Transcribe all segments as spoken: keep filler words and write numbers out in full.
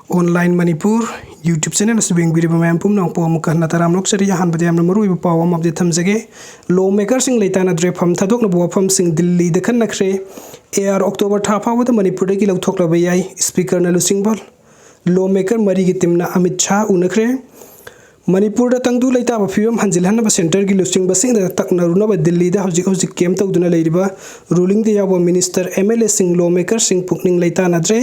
Online Manipur YouTube channel ꯑꯁꯤ ꯌꯦꯡꯕꯤꯔꯤꯕ ꯃꯌꯥꯝ ꯄꯨꯝꯅꯃꯛꯄꯨ ꯑꯃꯨꯛꯀ ꯍꯟꯅ ꯇꯔꯥꯝꯅ ꯑꯣꯛꯆꯔꯤ꯫ ꯑꯍꯥꯟꯕꯗ ꯌꯥꯝꯅ ꯃꯔꯨꯑꯣꯏꯕ ꯄꯥꯎ ꯑꯃ update ꯊꯝꯖꯒꯦ꯫ Law makerꯁꯤꯡ ꯂꯩꯇꯥꯅꯗ꯭ꯔꯦ, ꯐꯝ ꯊꯥꯗꯣꯛꯅꯕ ꯋꯥꯐꯝꯁꯤꯡ ꯗꯤꯜꯂꯤꯗ ꯈꯟꯅꯈ꯭ꯔꯦ꯫ AR October ꯊꯥ ꯐꯥꯎꯕꯗ ꯃꯅꯤꯄꯨꯔꯗꯒꯤ ꯂꯧꯊꯣꯛꯂꯕ ꯌꯥꯏ, Speakerꯅ ꯂꯨꯆꯤꯡꯕ law maker ꯃꯔꯤꯒꯤ teamꯅ ꯑꯃꯤꯠ ꯁꯥꯍ ꯎꯅꯈ꯭ꯔꯦ꯫ ꯃꯅꯤꯄꯨꯔꯗ ꯇꯪꯗꯨ ꯂꯩꯇꯥꯕ ꯐꯤꯕꯝ ꯍꯟꯖꯤꯜꯍꯟꯅꯕ centreꯒꯤ ꯂꯨꯆꯤꯡꯕꯁꯤꯡꯗ ꯇꯛꯅꯔꯨꯅꯕ ꯗꯤꯜꯂꯤꯗ ꯍꯧꯖꯤꯛ ꯍꯧꯖꯤꯛ camp ꯇꯧꯗꯨꯅ ꯂꯩꯔꯤꯕ rulingꯗ ꯌꯥꯎꯕ minister, MLAꯁꯤꯡ, law makerꯁꯤꯡ ꯄꯨꯛꯅꯤꯡ ꯂꯩꯇꯥꯅꯗ꯭ꯔꯦ꯫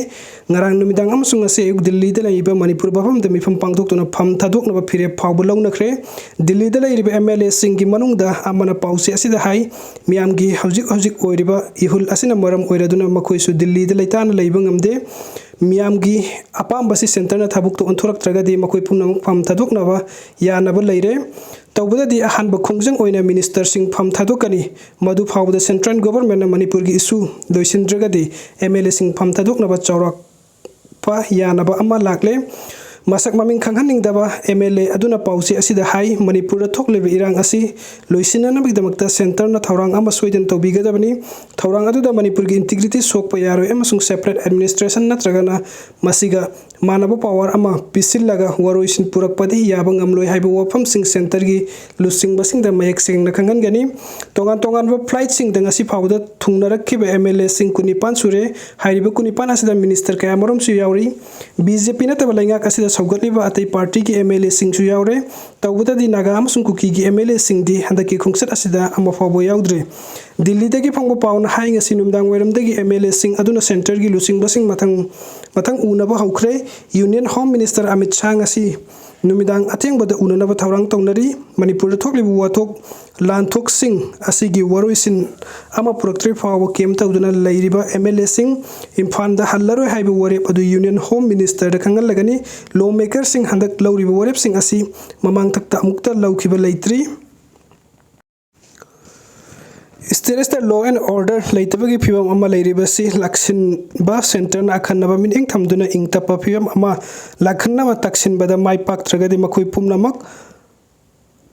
ꯉꯔꯥꯡ ꯅꯨꯃꯤꯗꯥꯡ ꯑꯃꯁꯨꯡ ꯉꯁꯤ ꯑꯌꯨꯛ ꯗꯤꯜꯂꯤꯗ ꯂꯩꯔꯤꯕ ꯃꯅꯤꯄꯨꯔ ꯚꯕꯟꯗ ꯃꯤꯐꯝ ꯄꯥꯡꯊꯣꯛꯇꯨꯅ ꯐꯝ ꯊꯥꯗꯣꯛꯅꯕ ꯐꯤꯔꯦꯞ ꯐꯥꯎꯕ ꯂꯧꯅꯈ꯭ꯔꯦ꯫ ꯗꯤꯜꯂꯤꯗ ꯂꯩꯔꯤꯕ MLAꯁꯤꯡꯒꯤ ꯃꯅꯨꯡꯗ ꯑꯃꯅ ꯄꯥꯎꯆꯦ ꯑꯁꯤꯗ ꯍꯥꯏ, ꯃꯤꯌꯥꯝꯒꯤ ꯍꯧꯖꯤꯛ ꯍꯧꯖꯤꯛ ꯑꯣꯏꯔꯤꯕ ꯏꯍꯨꯜ ꯑꯁꯤꯅ ꯃꯔꯝ ꯑꯣꯏꯔꯗꯨꯅ ꯃꯈꯣꯏꯁꯨ ꯗꯤꯜꯂꯤꯗ ꯂꯩꯇꯥꯅ ꯂꯩꯕ ꯉꯝꯗꯦ꯫ ꯃꯤꯌꯥꯝꯒꯤ ꯑꯄꯥꯝꯕꯁꯤ centreꯅ ꯊꯕꯛꯇ ꯑꯣꯟꯊꯣꯔꯛꯇ꯭ꯔꯒꯗꯤ ꯃꯈꯣꯏ ꯄꯨꯝꯅꯃꯛ ꯐꯝ ꯊꯥꯗꯣꯛꯅꯕ ꯌꯥꯅꯕ ꯂꯩꯔꯦ꯫ ꯇꯧꯕꯗꯗꯤ ꯑꯍꯥꯟꯕ ꯈꯣꯡꯖꯪ ꯑꯣꯏꯅ ministerꯁꯤꯡ ꯐꯝ ꯊꯥꯗꯣꯛꯀꯅꯤ꯫ ꯃꯗꯨ ꯐꯥꯎꯕꯗ central governmentꯅ ꯃꯅꯤꯄꯨꯔꯒꯤ issue ꯂꯣꯏꯁꯤꯟꯗ꯭ꯔꯒꯗꯤ MLAꯁꯤꯡ ꯐꯝ ꯊꯥꯗꯣꯛꯅꯕ ꯆꯥꯎꯔꯥꯛꯄ ꯌꯥꯅꯕ ꯑꯃ ꯂꯥꯛꯂꯦ꯫ ꯃꯁꯛ ꯃꯃꯤꯡ ꯈꯪꯍꯟꯅꯤꯡꯗꯕ MLA ꯑꯗꯨꯅ ꯄꯥꯎꯆꯦ ꯑꯁꯤꯗ ꯍꯥꯏ, ꯃꯅꯤꯄꯨꯔꯗ ꯊꯣꯛꯂꯤꯕ ꯏꯔꯥꯡ ꯑꯁꯤ ꯂꯣꯏꯁꯤꯟꯅꯅꯕꯒꯤꯗꯃꯛꯇ centreꯅ ꯊꯧꯔꯥꯡ ꯑꯃ ꯁꯣꯏꯗꯅ ꯇꯧꯕꯤꯒꯗꯕꯅꯤ꯫ ꯊꯧꯔꯥꯡ ꯑꯗꯨꯗ ꯃꯅꯤꯄꯨꯔꯒꯤ integrity ꯁꯣꯛꯄ ꯌꯥꯔꯣꯏ ꯑꯃꯁꯨꯡ separate administration ꯅꯠꯇ꯭ꯔꯒꯅ ꯃꯁꯤꯒ ꯃꯥꯟꯅꯕ power ꯑꯃ ꯄꯤꯁꯤꯜꯂꯒ ꯋꯥꯔꯣꯏꯁꯤꯟ ꯄꯨꯔꯛꯄꯗꯤ ꯌꯥꯕ ꯉꯝꯂꯣꯏ ꯍꯥꯏꯕ ꯋꯥꯐꯝꯁꯤꯡ centreꯒꯤ ꯂꯨꯆꯤꯡꯕꯁꯤꯡꯗ ꯃꯌꯦꯛ ꯁꯦꯡꯅ ꯈꯪꯍꯟꯒꯅꯤ꯫ ꯇꯣꯉꯥꯟ ꯇꯣꯉꯥꯟꯕ flightꯁꯤꯡꯗ ꯉꯁꯤ ꯐꯥꯎꯕꯗ ꯊꯨꯡꯅꯔꯛꯈꯤꯕ MLAꯁꯤꯡ ꯀꯨꯟꯅꯤꯄꯥꯟ ꯁꯨꯔꯦ꯫ ꯍꯥꯏꯔꯤꯕ ꯀꯨꯟꯅꯤꯄꯥꯟ ꯑꯁꯤꯗ minister ꯀꯌꯥꯃꯔꯨꯝꯁꯨ ꯌꯥꯎꯔꯤ꯫ BJP ꯅꯠꯇꯕ ꯂꯩꯉꯥꯛ ꯑꯁꯤꯗ ꯁꯧꯒꯠꯂꯤꯕ ꯑꯇꯩ partyꯒꯤ MLAꯁꯤꯡꯁꯨ ꯌꯥꯎꯔꯦ꯫ ꯇꯧꯕꯇꯗꯤ ꯅꯥꯒꯥ ꯑꯃꯁꯨꯡ ꯀꯨꯀꯤꯒꯤ MLAꯁꯤꯡꯗꯤ ꯍꯟꯗꯛꯀꯤ ꯈꯣꯡꯆꯠ ꯑꯁꯤꯗ ꯑꯃ ꯐꯥꯎꯕ ꯌꯥꯎꯗ꯭ꯔꯤ꯫ ꯗꯤꯜꯂꯤꯗꯒꯤ ꯐꯪꯕ ꯄꯥꯎꯅ ꯍꯥꯏ, ꯉꯁꯤ ꯅꯨꯃꯤꯗꯥꯡ ꯋꯥꯏꯔꯝꯗꯒꯤ MLAꯁꯤꯡ ꯑꯗꯨꯅ centreꯒꯤ ꯂꯨꯆꯤꯡꯕꯁꯤꯡ ꯃꯊꯪ ꯃꯊꯪ ꯎꯅꯕ ꯍꯧꯈ꯭ꯔꯦ꯫ Union Home Minister Amit Shah ꯉꯁꯤ ꯅꯨꯃꯤꯗꯥꯡ ꯑꯊꯦꯡꯕꯗ ꯎꯅꯅꯕ ꯊꯧꯔꯥꯡ ꯇꯧꯅꯔꯤ꯫ ꯃꯅꯤꯄꯨꯔꯗ ꯊꯣꯛꯂꯤꯕ ꯋꯥꯊꯣꯛ ꯂꯥꯟꯊꯣꯛꯁꯤꯡ ꯑꯁꯤꯒꯤ ꯋꯥꯔꯣꯏꯁꯤꯟ ꯑꯃ ꯄꯨꯔꯛꯇ꯭ꯔꯤ ꯐꯥꯎꯕ camp ꯇꯧꯗꯨꯅ ꯂꯩꯔꯤꯕ MLAꯁꯤꯡ ꯏꯝꯐꯥꯜꯗ ꯍꯜꯂꯔꯣꯏ ꯍꯥꯏꯕ ꯋꯥꯔꯦꯞ ꯑꯗꯨ Union Home Ministerꯗ ꯈꯪꯍꯜꯂꯒꯅꯤ꯫ Law makerꯁꯤꯡ ꯍꯟꯗꯛ ꯂꯧꯔꯤꯕ ꯋꯥꯔꯦꯞꯁꯤꯡ ꯑꯁꯤ ꯃꯃꯥꯡꯊꯛꯇ ꯑꯃꯨꯛꯇ ꯂꯧꯈꯤꯕ ꯂꯩꯇ꯭ꯔꯤ꯫ State ꯑꯁꯤꯗ law and order ꯂꯩꯇꯕꯒꯤ ꯐꯤꯕꯝ ꯑꯃ ꯂꯩꯔꯤꯕꯁꯤ ꯂꯥꯛꯁꯤꯟꯕ centreꯅ ꯑꯈꯟꯅꯕ ꯃꯤꯠꯌꯦꯡ ꯊꯝꯗꯨꯅ ꯏꯪ ꯇꯞꯄ ꯐꯤꯕꯝ ꯑꯃ ꯂꯥꯛꯍꯟꯅꯕ ꯇꯛꯁꯤꯟꯕꯗ ꯃꯥꯏ ꯄꯥꯛꯇ꯭ꯔꯒꯗꯤ ꯃꯈꯣꯏ ꯄꯨꯝꯅꯃꯛ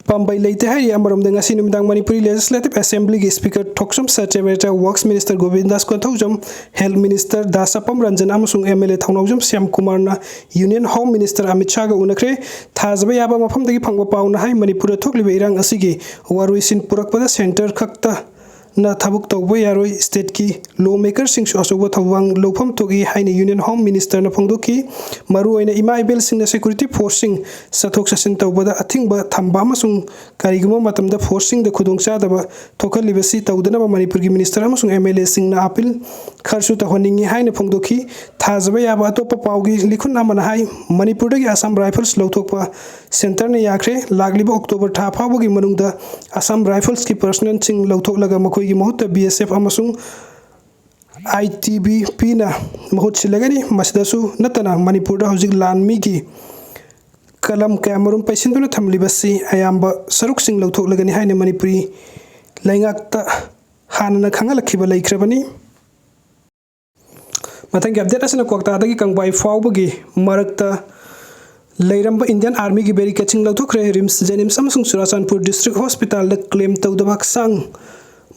ꯄꯥꯝꯕꯩ ꯂꯩꯇꯦ ꯍꯥꯏꯔꯤ꯫ ꯑꯃꯔꯣꯝꯗ ꯉꯁꯤ ꯅꯨꯃꯤꯗꯥꯡ Manipuri Legislative Assemblyꯒꯤ Speaker ꯊꯣꯛꯆꯝ ꯁꯇ꯭ꯌꯕ꯭ꯔꯇ, Works Minister ꯒꯣꯕꯤꯟꯗꯥꯁ Konthoujam, Health Minister ꯗꯥ ꯆꯥꯄꯝ ꯔꯟꯖꯟ ꯑꯃꯁꯨꯡ MLA ꯊꯧꯅꯥꯎꯖꯝ ꯁ꯭ꯌꯥꯝ ꯀꯨꯃꯥꯔꯅ Union Home Minister ꯑꯃꯤꯠ ꯁꯥꯍꯒ ꯎꯅꯈ꯭ꯔꯦ꯫ ꯊꯥꯖꯕ ꯌꯥꯕ ꯃꯐꯝꯗꯒꯤ ꯐꯪꯕ ꯄꯥꯎꯅ ꯍꯥꯏ, ꯃꯅꯤꯄꯨꯔꯗ ꯊꯣꯛꯂꯤꯕ ꯏꯔꯥꯡ ꯑꯁꯤꯒꯤ ꯋꯥꯔꯣꯏꯁꯤꯟ ꯄꯨꯔꯛꯄꯗ centre ꯈꯛꯇ ꯅ ꯊꯕꯛ ꯇꯧꯕ ꯌꯥꯔꯣꯏ, stateꯀꯤ lawmakerꯁꯤꯡꯁꯨ ꯑꯆꯧꯕ ꯊꯧꯗꯥꯡ ꯂꯧꯐꯝ ꯊꯣꯛꯏ ꯍꯥꯏꯅ Union Home Ministerꯅ ꯐꯣꯡꯗꯣꯛꯈꯤ꯫ ꯃꯔꯨꯑꯣꯏꯅ ꯏꯃꯥ ꯏꯕꯦꯜꯁꯤꯡꯅ security forceꯁꯤꯡ ꯆꯠꯊꯣꯛ ꯆꯠꯁꯤꯟ ꯇꯧꯕꯗ ꯑꯊꯤꯡꯕ ꯊꯝꯕ ꯑꯃꯁꯨꯡ ꯀꯔꯤꯒꯨꯝꯕ ꯃꯇꯝꯗ forceꯁꯤꯡꯗ ꯈꯨꯗꯣꯡꯆꯥꯗꯕ ꯊꯣꯛꯍꯜꯂꯤꯕꯁꯤ ꯇꯧꯗꯅꯕ ꯃꯅꯤꯄꯨꯔꯒꯤ Minister ꯑꯃꯁꯨꯡ MLAꯁꯤꯡꯅ appeal ꯈꯔꯁꯨ ꯇꯧꯍꯟꯅꯤꯡꯏ ꯍꯥꯏꯅ ꯐꯣꯡꯗꯣꯛꯈꯤ꯫ ꯊꯥꯖꯕ ꯌꯥꯕ ꯑꯇꯣꯞꯄ ꯄꯥꯎꯒꯤ ꯂꯤꯈꯨꯟ ꯑꯃꯅ ꯍꯥꯏ, ꯃꯅꯤꯄꯨꯔꯗꯒꯤ Assam Rifles ꯂꯧꯊꯣꯛꯄ centreꯅ ꯌꯥꯈ꯭ꯔꯦ꯫ ꯂꯥꯛꯂꯤꯕ October ꯊꯥ ꯐꯥꯎꯕꯒꯤ ꯃꯅꯨꯡꯗ Assam Riflesꯀꯤ personnelꯁꯤꯡ ꯂꯧꯊꯣꯛꯂꯒ ꯃꯈꯣꯏꯒꯤ ꯃꯍꯨꯠꯇ BSF ꯑꯃꯁꯨꯡ ITBPꯅ ꯃꯍꯨꯠ ꯁꯤꯜꯂꯒꯅꯤ꯫ ꯃꯁꯤꯗꯁꯨ ꯅꯠꯇꯅ ꯃꯅꯤꯄꯨꯔꯗ ꯍꯧꯖꯤꯛ ꯂꯥꯟꯃꯤꯒꯤ ꯀꯂꯝ ꯀꯌꯥꯃꯔꯨꯝ ꯄꯩꯁꯤꯟꯗꯨꯅ ꯊꯝꯂꯤꯕꯁꯤ ꯑꯌꯥꯝꯕ ꯁꯔꯨꯛꯁꯤꯡ ꯂꯧꯊꯣꯛꯂꯒꯅꯤ ꯍꯥꯏꯅ ꯃꯅꯤꯄꯨꯔꯤ ꯂꯩꯉꯥꯛꯇ ꯍꯥꯟꯅꯅ ꯈꯪꯍꯜꯂꯛꯈꯤꯕ ꯂꯩꯈ꯭ꯔꯕꯅꯤ꯫ ꯃꯊꯪꯒꯤ update ꯑꯁꯤꯅ ꯀ꯭ꯋꯥꯛꯇꯥꯗꯒꯤ ꯀꯪꯕꯥꯏ ꯐꯥꯎꯕꯒꯤ ꯃꯔꯛꯇ ꯂꯩꯔꯝꯕ Indian Armyꯒꯤ barricadeꯁꯤꯡ ꯂꯧꯊꯣꯛꯈ꯭ꯔꯦ꯫ RIMS, JNIMS ꯑꯃꯁꯨꯡ ꯆꯨꯔꯥꯆꯥꯟꯄꯨꯔ District Hospitalꯗ claim ꯇꯧꯗꯕ ꯍꯛꯆꯥꯡ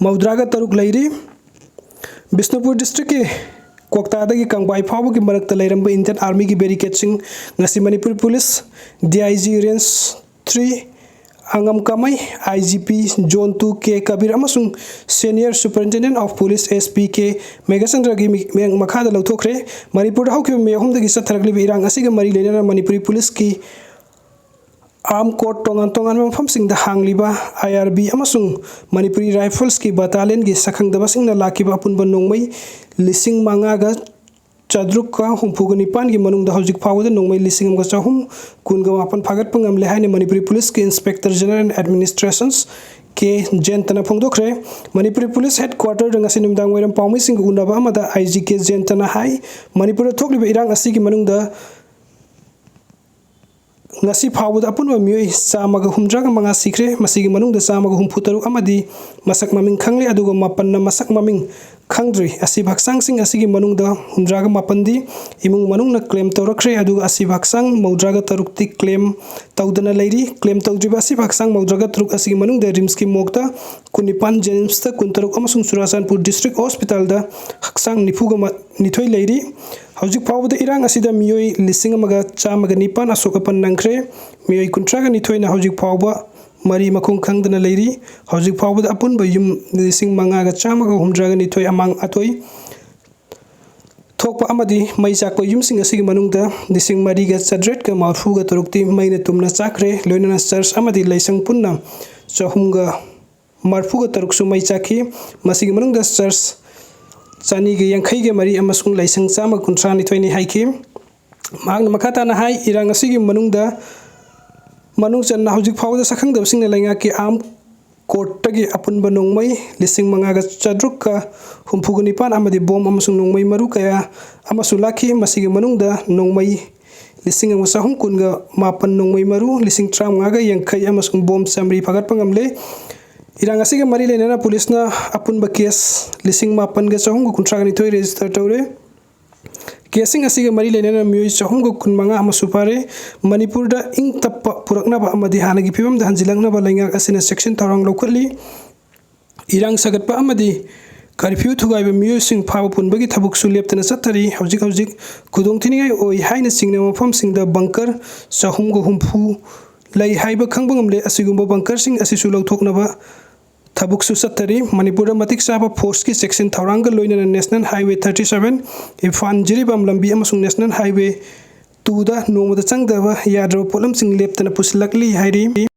ꯃꯧꯗ꯭ꯔꯥꯒ ꯇꯔꯨꯛ ꯂꯩꯔꯤ꯫ ꯕꯤꯁꯅꯨꯄꯨꯔ Districtꯀꯤ ꯀ꯭ꯋꯥꯛꯇꯥꯗꯒꯤ ꯀꯪꯕꯥꯏ ꯐꯥꯎꯕꯒꯤ ꯃꯔꯛꯇ ꯂꯩꯔꯝꯕ Indian Armyꯒꯤ barricadeꯁꯤꯡ ꯉꯁꯤ Manipur Police DIG Range three ꯑꯉꯝ ꯀꯥꯃꯩ, IGP Zone two K Kabir ꯑꯃꯁꯨꯡ Senior Superintendent of Police SP K ꯃꯦꯘꯆꯟꯗ꯭ꯔꯒꯤ ꯃꯤ-, ꯃꯤꯠꯌꯦꯡ ꯃꯈꯥꯗ ꯂꯧꯊꯣꯛꯈ꯭ꯔꯦ꯫ ꯃꯅꯤꯄꯨꯔꯗ ꯍꯧꯈꯤꯕ ꯃꯦ ꯑꯍꯨꯝꯗꯒꯤ ꯆꯠꯊꯔꯛꯂꯤꯕ ꯏꯔꯥꯡ ꯑꯁꯤꯒ ꯃꯔꯤ ꯂꯩꯅꯅ ꯃꯅꯤꯄꯨꯔꯤ Policeꯀꯤ Armed Court ꯇꯣꯉꯥꯟ ꯇꯣꯉꯥꯟꯕ ꯃꯐꯝꯁꯤꯡꯗ ꯍꯥꯡꯂꯤꯕ IRB ꯑꯃꯁꯨꯡ ꯃꯅꯤꯄꯨꯔꯤ Riflesꯀꯤ battalionꯒꯤ ꯁꯛꯈꯪꯗꯕꯁꯤꯡꯅ ꯂꯥꯛꯈꯤꯕ ꯑꯄꯨꯟꯕ ꯅꯣꯡꯃꯩ ꯂꯤꯁꯤꯡ ꯃꯉꯥꯒ ꯆꯥꯇ꯭ꯔꯨꯛꯀ ꯍꯨꯝꯐꯨꯒ ꯅꯤꯄꯥꯟꯒꯤ ꯃꯅꯨꯡꯗ ꯍꯧꯖꯤꯛ ꯐꯥꯎꯕꯗ ꯅꯣꯡꯃꯩ ꯂꯤꯁꯤꯡ ꯑꯃꯒ ꯆꯍꯨꯝ ꯀꯨꯟꯒ ꯃꯥꯄꯟ ꯐꯥꯒꯠꯄ ꯉꯝꯂꯦ ꯍꯥꯏꯅ Manipuri Policeꯀꯤ Inspector General and Administrations K ꯖꯌꯟꯇꯅ ꯐꯣꯡꯗꯣꯛꯈ꯭ꯔꯦ꯫ Manipuri Police Headquarterꯗ ꯉꯁꯤ ꯅꯨꯃꯤꯗꯥꯡ ꯋꯥꯏꯔꯝ ꯄꯥꯎꯃꯤꯁꯤꯡꯒ ꯎꯅꯕ ꯑꯃꯗ IG K ꯖꯌꯟꯇꯅ ꯍꯥꯏ, ꯃꯅꯤꯄꯨꯔꯗ ꯊꯣꯛꯂꯤꯕ ꯏꯔꯥꯡ ꯑꯁꯤꯒꯤ ꯃꯅꯨꯡꯗ ꯉꯁꯤ ꯐꯥꯎꯕꯗ ꯑꯄꯨꯟꯕ ꯃꯤꯑꯣꯏ ꯆꯥꯝꯃꯒ ꯍꯨꯝꯗ꯭ꯔꯥꯒ ꯃꯉꯥ ꯁꯤꯈ꯭ꯔꯦ꯫ ꯃꯁꯤꯒꯤ ꯃꯅꯨꯡꯗ ꯆꯥꯝꯃꯒ ꯍꯨꯝꯐꯨ ꯇꯔꯨꯛ ꯑꯃꯗꯤ ꯃꯁꯛ ꯃꯃꯤꯡ ꯈꯪꯂꯦ, ꯑꯗꯨꯒ ꯃꯥꯄꯟꯅ ꯃꯁꯛ ꯃꯃꯤꯡ ꯈꯪꯗ꯭ꯔꯤ꯫ ꯑꯁꯤꯕ ꯍꯛꯆꯥꯡꯁꯤꯡ ꯑꯁꯤꯒꯤ ꯃꯅꯨꯡꯗ ꯍꯨꯝꯗ꯭ꯔꯥꯒ ꯃꯥꯄꯟꯗꯤ ꯏꯃꯨꯡ ꯃꯅꯨꯡꯅ claim ꯇꯧꯔꯛꯈ꯭ꯔꯦ, ꯑꯗꯨꯒ ꯑꯁꯤꯕ ꯍꯛꯆꯥꯡ ꯃꯧꯗ꯭ꯔꯥꯒ ꯇꯔꯨꯛꯇꯤ claim ꯇꯧꯗꯅ ꯂꯩꯔꯤ꯫ Claim ꯇꯧꯗ꯭ꯔꯤꯕ ꯑꯁꯤꯕ ꯍꯛꯆꯥꯡ ꯃꯧꯗ꯭ꯔꯥꯒ ꯇꯔꯨꯛ ꯑꯁꯤꯒꯤ ꯃꯅꯨꯡꯗ RIMSꯀꯤ morgueꯇ ꯀꯨꯟꯅꯤꯄꯥꯟ, JNIMSꯇ ꯀꯨꯟꯇꯔꯨꯛ ꯑꯃꯁꯨꯡ ꯆꯨꯔꯥꯆꯥꯟꯄꯨꯔ district hospitalꯗ ꯍꯛꯆꯥꯡ ꯅꯤꯐꯨꯒ ꯅꯤꯊꯣꯏ ꯂꯩꯔꯤ꯫ ꯍꯧꯖꯤꯛ ꯐꯥꯎꯕꯗ ꯏꯔꯥꯡ ꯑꯁꯤꯗ ꯃꯤꯑꯣꯏ ꯂꯤꯁꯤꯡ ꯑꯃꯒ ꯆꯥꯝꯃꯒ ꯅꯤꯄꯥꯟ ꯑꯁꯣꯛ ꯑꯄꯟ ꯅꯪꯈ꯭ꯔꯦ꯫ ꯃꯤꯑꯣꯏ ꯀꯨꯟꯊ꯭ꯔꯥꯒ ꯅꯤꯊꯣꯏꯅ ꯍꯧꯖꯤꯛ ꯐꯥꯎꯕ ꯃꯔꯤ ꯃꯈꯣꯡ ꯈꯪꯗꯅ ꯂꯩꯔꯤ꯫ ꯍꯧꯖꯤꯛ ꯐꯥꯎꯕꯗ ꯑꯄꯨꯟꯕ ꯌꯨꯝ ꯂꯤꯁꯤꯡ ꯃꯉꯥꯒ ꯆꯥꯝꯃꯒ ꯍꯨꯝꯗ꯭ꯔꯥꯒ ꯅꯤꯊꯣꯏ ꯑꯃꯥꯡ ꯑꯇꯣꯏ ꯊꯣꯛꯄ ꯑꯃꯗꯤ ꯃꯩ ꯆꯥꯛꯄ ꯌꯨꯝꯁꯤꯡ ꯑꯁꯤꯒꯤ ꯃꯅꯨꯡꯗ ꯂꯤꯁꯤꯡ ꯃꯔꯤꯒ ꯆꯥꯇ꯭ꯔꯦꯠꯀ ꯃꯔꯐꯨꯒ ꯇꯔꯨꯛꯇꯤ ꯃꯩꯅ ꯇꯨꯝꯅ ꯆꯥꯛꯈ꯭ꯔꯦ, ꯂꯣꯏꯅꯅ church ꯑꯃꯗꯤ ꯂꯥꯏꯁꯪ ꯄꯨꯟꯅ ꯆꯍꯨꯝꯒ ꯃꯔꯐꯨꯒ ꯇꯔꯨꯛꯁꯨ ꯃꯩ ꯆꯥꯛꯈꯤ꯫ ꯃꯁꯤꯒꯤ ꯃꯅꯨꯡꯗ church ꯆꯅꯤꯒ ꯌꯥꯡꯈꯩꯒ ꯃꯔꯤ ꯑꯃꯁꯨꯡ ꯂꯥꯏꯁꯪ ꯆꯥꯝꯃ ꯀꯨꯟꯊ꯭ꯔꯥ ꯅꯤꯊꯣꯏꯅꯤ ꯍꯥꯏꯈꯤ꯫ ꯃꯍꯥꯛꯅ ꯃꯈꯥ ꯇꯥꯅ ꯍꯥꯏ, ꯏꯔꯥꯡ ꯑꯁꯤꯒꯤ ꯃꯅꯨꯡꯗ, ꯃꯅꯨꯡ ꯆꯟꯅ ꯍꯧꯖꯤꯛ ꯐꯥꯎꯕꯗ ꯁꯛꯈꯪꯗꯕꯁꯤꯡꯅ ꯂꯩꯉꯥꯛꯀꯤ armed courtꯇꯒꯤ ꯑꯄꯨꯟꯕ ꯅꯣꯡꯃꯩ ꯂꯤꯁꯤꯡ ꯃꯉꯥꯒ ꯆꯥꯇ꯭ꯔꯨꯛꯀ ꯍꯨꯝꯐꯨꯒ ꯅꯤꯄꯥꯟ ꯑꯃꯗꯤ bomb ꯑꯃꯁꯨꯡ ꯅꯣꯡꯃꯩ ꯃꯔꯨ ꯀꯌꯥ ꯑꯃꯁꯨ ꯂꯥꯛꯈꯤ꯫ ꯃꯁꯤꯒꯤ ꯃꯅꯨꯡꯗ ꯅꯣꯡꯃꯩ ꯂꯤꯁꯤꯡ ꯑꯃ ꯆꯍꯨꯝ ꯀꯨꯟꯒ ꯃꯥꯄꯟ, ꯅꯣꯡꯃꯩ ꯃꯔꯨ ꯂꯤꯁꯤꯡ ꯇꯔꯥꯃꯉꯥꯒ ꯌꯥꯡꯈꯩ ꯑꯃꯁꯨꯡ bomb ꯆꯥꯃꯔꯤ ꯐꯥꯒꯠꯄ ꯉꯝꯂꯦ꯫ ꯏꯔꯥꯡ ꯑꯁꯤꯒ ꯃꯔꯤ ꯂꯩꯅꯅ ꯄꯨꯂꯤꯁꯅ ꯑꯄꯨꯟꯕ case ꯂꯤꯁꯤꯡ ꯃꯥꯄꯟꯒ ꯆꯍꯨꯝꯒ ꯀꯨꯟꯊ꯭ꯔꯥꯒ ꯅꯤꯊꯣꯏ register ꯇꯧꯔꯦ꯫ Caseꯁꯤꯡ ꯑꯁꯤꯒ ꯃꯔꯤ ꯂꯩꯅꯅ ꯃꯤꯑꯣꯏ ꯆꯍꯨꯝꯒ ꯀꯨꯟꯃꯉꯥ ꯑꯃꯁꯨ ꯐꯥꯔꯦ꯫ ꯃꯅꯤꯄꯨꯔꯗ ꯏꯪ ꯇꯞꯄ ꯄꯨꯔꯛꯅꯕ ꯑꯃꯗꯤ ꯍꯥꯟꯅꯒꯤ ꯐꯤꯕꯝꯗ ꯍꯟꯖꯤꯜꯂꯛꯅꯕ ꯂꯩꯉꯥꯛ ꯑꯁꯤꯅ ꯆꯦꯛꯁꯤꯟ ꯊꯧꯔꯥꯡ ꯂꯧꯈꯠꯂꯤ꯫ ꯏꯔꯥꯡ ꯁꯥꯒꯠꯄ ꯑꯃꯗꯤ curfew ꯊꯨꯒꯥꯏꯕ ꯃꯤꯑꯣꯏꯁꯤꯡ ꯐꯥꯕ ꯄꯨꯟꯕꯒꯤ ꯊꯕꯛꯁꯨ ꯂꯦꯞꯇꯅ ꯆꯠꯊꯔꯤ꯫ ꯍꯧꯖꯤꯛ ꯍꯧꯖꯤꯛ ꯈꯨꯗꯣꯡꯊꯤꯅꯤꯡꯉꯥꯏ ꯑꯣꯏ ꯍꯥꯏꯅ ꯆꯤꯡꯅꯕ ꯃꯐꯝꯁꯤꯡꯗ bunker ꯆꯍꯨꯝꯒ ꯍꯨꯝꯐꯨ ꯂꯩ ꯍꯥꯏꯕ ꯈꯪꯕ ꯉꯝꯂꯦ꯫ ꯑꯁꯤꯒꯨꯝꯕ bunkerꯁꯤꯡ ꯑꯁꯤꯁꯨ ꯂꯧꯊꯣꯛꯅꯕ ꯊꯕꯛꯁꯨ ꯆꯠꯊꯔꯤ꯫ ꯃꯅꯤꯄꯨꯔꯗ ꯃꯇꯤꯛ ꯆꯥꯕ forceꯀꯤ ꯆꯦꯛꯁꯤꯟ ꯊꯧꯔꯥꯡꯒ ꯂꯣꯏꯅꯅ National Highway thirty seven, Imphal Jiribam ꯂꯝꯕꯤ ꯑꯃꯁꯨꯡ National Highway twoꯗ ꯅꯣꯡꯃꯗ ꯆꯪꯗꯕ ꯌꯥꯗ꯭ꯔꯕ ꯄꯣꯠꯂꯝꯁꯤꯡ ꯂꯦꯞꯇꯅ ꯄꯨꯁꯤꯜꯂꯛꯂꯤ ꯍꯥꯏꯔꯤ꯫